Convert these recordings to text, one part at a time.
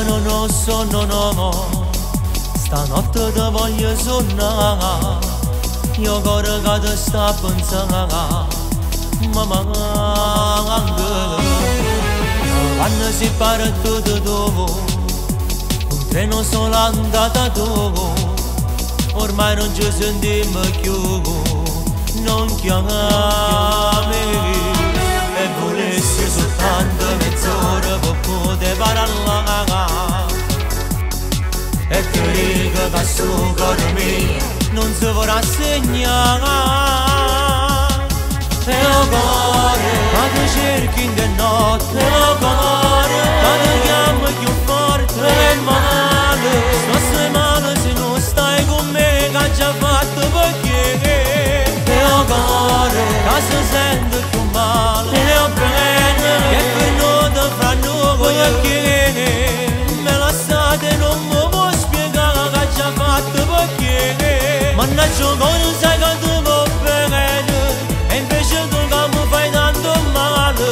No, no, sonno no. Stanotte te voglio sonnare. Io cuore che ti sta a pensare. Ma manca. Quando si parte tu, un treno solo andata tu. Ormai non ci sentiamo più. Non chiamami. E volessi soltanto mezz'ora per poter parlare. E ti dico che su cuore mio non si può rassegnare. E il cuore che ti cerchi in notte, e il cuore che ti chiama più forte e male. Sto male se non stai con me, che ha già fatto perché. E il cuore che si sente più male, e il bene che è venuto fra noi che me lasciate non mi può spiegare che ha già fatto perché. Mannaggia non sai che ti va bene, e invece tu che mi fai tanto male.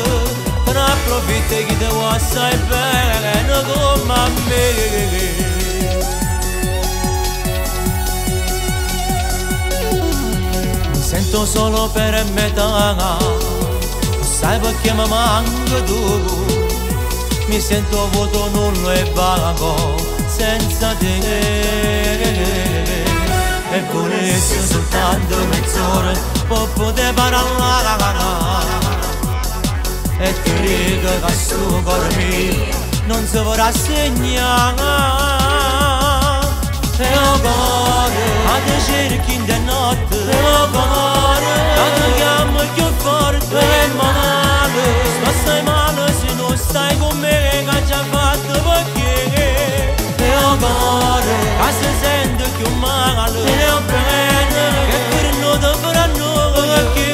Te ne approfitti che ti vuoi assai bene come a me. Mi sento solo per metà, sai perché mi manca tu. Mi sento vuoto, nullo e vago senza te. E volessi soltanto mezz'ora per poter parlare. E ti dico che su cuore mio non si può rassegnare. E il cuore che ti cerchi in notte, e il cuore che ti chiama più forte e male. Sto assai male se non stai con me, che ha già fatto perché. E il cuore che si sente più male, e il bene che è venuto fra noi che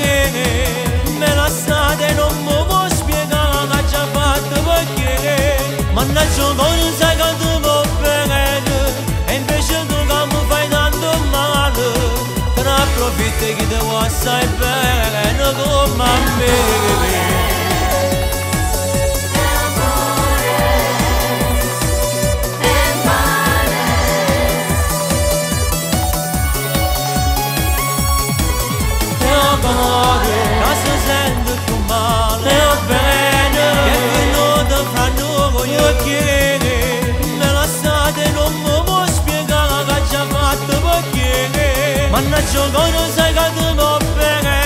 me lasciate e non mi può spiegare che ha già fatto perché. Mannaggia non sai che ti va bene, e invece tu che mi fai tanto male. Te ne approfitti che ti vuoi assai bene come a me. Che si sente più male, e il bene che è venuto fra noi che me lasciate non mi può spiegare che ha già fatto perché. Mannaggia non sai che ti va bene,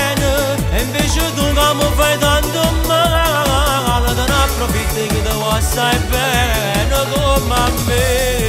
e invece tu che mi fai tanto male. Te ne approfitti che ti vuoi assai bene come a me.